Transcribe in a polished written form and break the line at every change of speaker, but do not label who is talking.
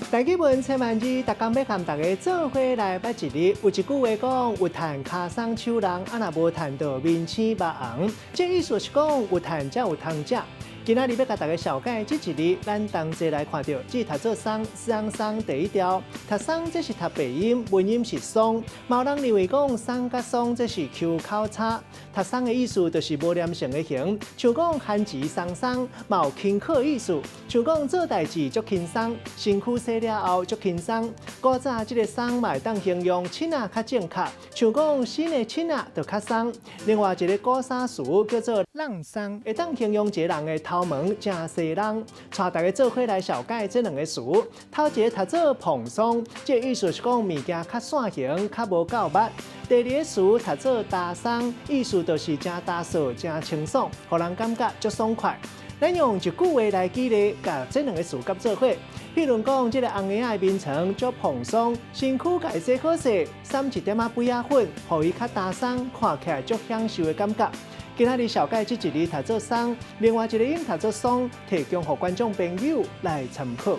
台語文千萬字，逐工欲佮大家做伙來捌一字。有一句話講：有趁跤鬆手人，啊若無趁就面青目紅。這意思是講有趁才有通食。今仔日欲共大家紹介這一字，咱同齊來看著，這讀做鬆，鬆鬆第一條，讀鬆這是讀白音，文音是鬆。嘛有人認為講鬆佮爽這是抾口差。讀鬆的意思就是無黏性的形，像講番薯鬆鬆，嘛有輕巧意思，像講做代誌足輕鬆，身軀洗了後足輕鬆。古早這个鬆嘛會當形容凊仔較正確，像講新的凊仔就較鬆。另外一个古早詞叫做櫳鬆，會當形容一個人的頭毛誠細櫳。帶大家做伙來紹介這兩个詞，頭一个讀做蓬鬆，這個意思是講物件較線形，較無夠密。第二个詞讀做焦鬆，意思就是誠焦燥、誠清爽，予人感覺足爽快。咱用一句話來舉例，共這兩个詞佮做伙。譬如講，這个紅嬰仔的眠床足蓬鬆，身軀共伊洗好勢，灑一點仔貝仔粉，予伊較焦鬆，看起來足享受的感覺。今仔日紹介這一字讀做鬆，另外一个音讀做爽，提供予觀眾朋友來參考。